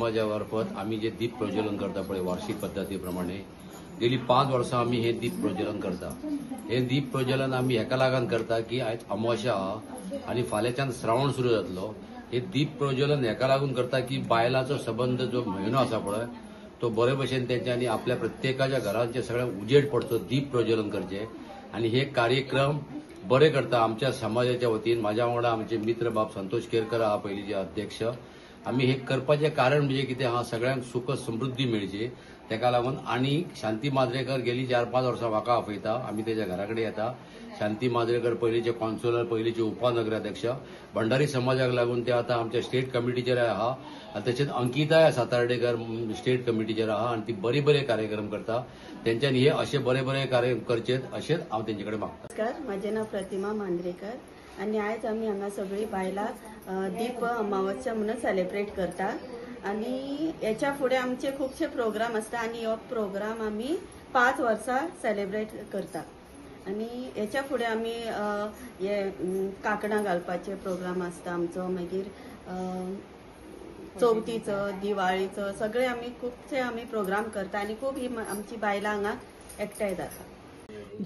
समाजा मार्फत आमी जे दीप प्रज्वलन करता पळय वार्षिक पद्दती प्रमाणे गेली 5 वर्सां आमी हे दीप प्रज्वलन करता. हे दीप प्रज्वलन आमी हेका लागून करता की आयज अमावस्या आहा आनी फाल्यांच्यान श्रावण सुरू जातलो. हे दीप प्रज्वलन हेका लागून करता की बायलांचो सबंद जो म्हयनो आसा पळय तो बरे भशेन तेंच्यांनी आपल्या प्रत्येकाच्या घरांचे सगळे उजेड पडचो दीप प्रज्वलन करचे आनी हे कार्यक्रम बरे करता. आमच्या समाजाच्या वतीन म्हाज्या वांगडा आमचे मित्र बाब संतोष केरकर आहा पयलींचे अध्यक्ष. आमी हे करपाचें कारण म्हणजे कितें आहा, सगळ्यांक सुख समृद्धी मेळची तेका लागून. आनी शांती माजरेकर गेली 4-5 वर्सां म्हाका आपयता, आमी तेच्या घरा कडेन येता. शांती माजरेकर पयलींचे कॉन्सुलर, पयलींचे उपनगराध्यक्ष, भंडारी समाजाक लागून ते आतां आमच्या स्टेट कमिटीचेर आहा. आनी तशेंच अंकिताय सातार्डेकर स्टेट कमिटीचेर आहा आनी ती बरे बरे कार्यक्रम करता. तेंच्यांनी हे अशे बरे बरे कार्य करचे अशेंच हांव तेंचे कडेन मागता. नमस्कार, म्हजें नांव प्रतिमा मांद्रेकर आनी आयज आमी हांगा सगळीं बायलां दीप अमावस्या म्हणून सेलिब्रेट करता. आनी हेच्या फुडें आमचे खुबशे प्रोग्राम आसता आनी हो प्रोग्राम आमी 5 वर्सां सेलिब्रेट करता. आनी हेच्या फुडें आमी हे कांकणां घालपाचे प्रोग्राम आसता आमचो, मागीर चवथीचो, दिवाळीचो, सगळे आमी खुबशे आमी प्रोग्राम करता आनी खूब ही आमची बायलां हांगा एकठांय जाता.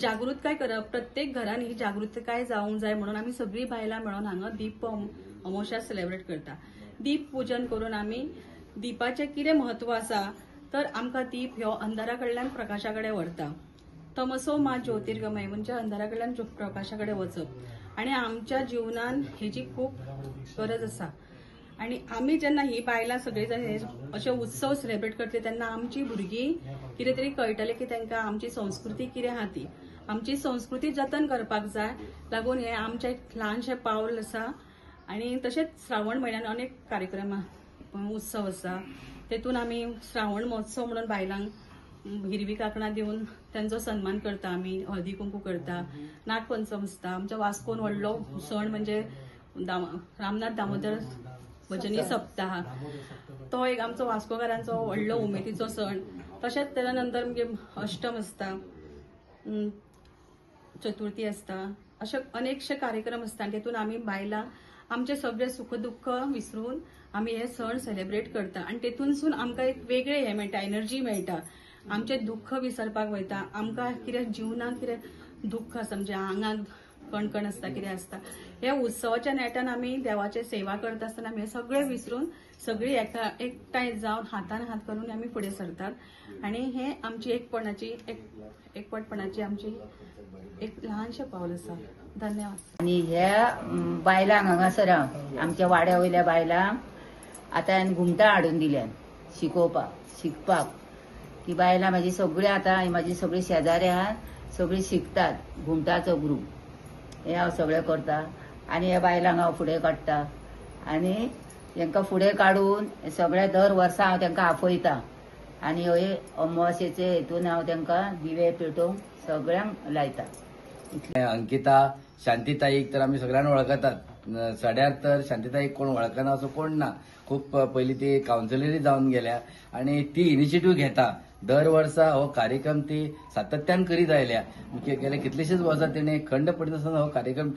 जागृतकाय करप, प्रत्येक घरान ही जागृतकाय जावंक जाय म्हणून आमी सगळीं बायलां मेळून हांगा दीप अमावस्या सेलिब्रेट करता. दीप पूजन करून आमी दीपाचें कितें म्हत्व आसा तर आमकां दीप ह्यो अंधारा कडल्यान प्रकाशा कडेन व्हरता. तमसो मा ज्योतिर्गमय म्हणजे अंधारा कडल्यान प्रकाशा कडेन वचप आनी आमच्या जिवनान हेजी खूब गरज आसा. आनी आमी जेन्ना ही बायलां सगळीं जाण हे अशे उत्सव सेलिब्रेट करतली तेन्ना आमची भुरगीं कितें तरी कळटलें की तांकां आमची संस्कृती कितें आहा ती, आमची संस्कृती जतन करपाक जाय लागून हें आमचें एक ल्हानशें पावल आसा. आनी तशेंच श्रावण म्हयन्यान अनेक कार्यक्रम उत्सव आसा, तेतून आमी श्रावण महोत्सव म्हणून बायलांक हिरवी कांकणां दिवन तांचो सन्मान करता. आमी हळदी कुंकू करता, नागपंचम आसता. आमच्या वास्कोन व्हडलो सण म्हणजे रामनाथ दामोदर भजनी सप्ताह, तो एक आमचो वास्कोकारांचो व्हडलो उमेदीचो सण. तशेंच तेच्या नंतर मागीर अष्टम आसता, चतुर्थी आसता, अशे अनेकशे कार्यक्रम आसता. तेतून आमी बायलां आमचे सगळे सुख दुख्ख विसरून आमी हे सण सेलिब्रेट करता आनी तेतूनसून आमकां एक वेगळें हें मेळटा, एनर्जी मेळटा, आमचें दुख्ख विसरपाक वयता. आमकां कितें जिवनाक कितें दुख्ख आसा, म्हणजे आंगाक कणकण आसता, कितें आसता, ह्या उत्सवाच्या नेटान आमी देवाची सेवा करता आसतना आमी हें सगळें विसरून सगळीं एकठांय जावन हातान हात करून आमी फुडें सरतात. आनी हें आमची एकपणाची एकवटपणाची आमची एक ल्हानशें पावल आसा. धन्यवाद. आनी ह्या बायलांक हांगासर आमच्या वाड्या वयल्या बायलांक आतां हांवें घुमटां हाडून दिल्यान शिकोवपाक, शिकपाक. ती बायलां म्हाजी सगळीं आतां म्हाजी सगळीं शेजारी आहात, सगळीं शिकतात घुमटाचो ग्रूप. हे हांव सगळें करता आनी ह्या बायलांक हांव फुडें काडटा आनी तांकां फुडें काडून सगळें दर वर्सा हांव तांकां आपयता आनी हे अमावस्येचे हेतून हांव तांकां दिवे पेटोवंक सगळ्यांक लायता. अंकिता शांतीताईक तर आमी सगळ्यांना वळखतात. सड्यार तर शांतीताईक कोण वळखना असो कोण ना. खूब पयलीं ती कावन्सिलरी जावन गेल्या आनी ती इनिशिएटीव घेता. दर वर्सा हो कार्यक्रम ती सातत्यान करीत आयल्या. गेल्या कितलेशेच वर्सां तिणें खंड पडिनासतना हो कार्यक्रम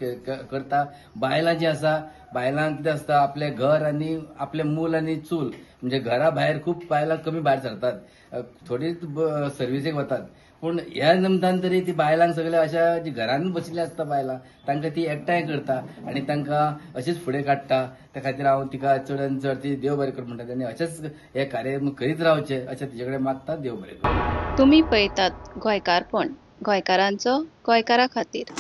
करता. बायलां जी आसा, बायलांक कितें आसता, आपलें घर आनी आपलें मूल आनी चूल, म्हणजे घरा भायर खूब बायलां कमी भायर सरतात, थोडीच सर्विसेक वतात. पूण ह्या निमतान तरी ती बायलांक सगळ्या अशा जी घरान बशिल्ली आसता बायलां तांकां ती एकठांय करता आनी तांकां अशेंच फुडें काडटा. त्या खातीर हांव तिका चड आनी चड ती देव बरें कर म्हणटा आनी अशेंच हे कार्य करीत रावचें अशें तिचे कडेन मागता. देव बरें कर. तुमी पळयतात गोंयकारपण, गोंयकारांचो गोंयकारा खातीर.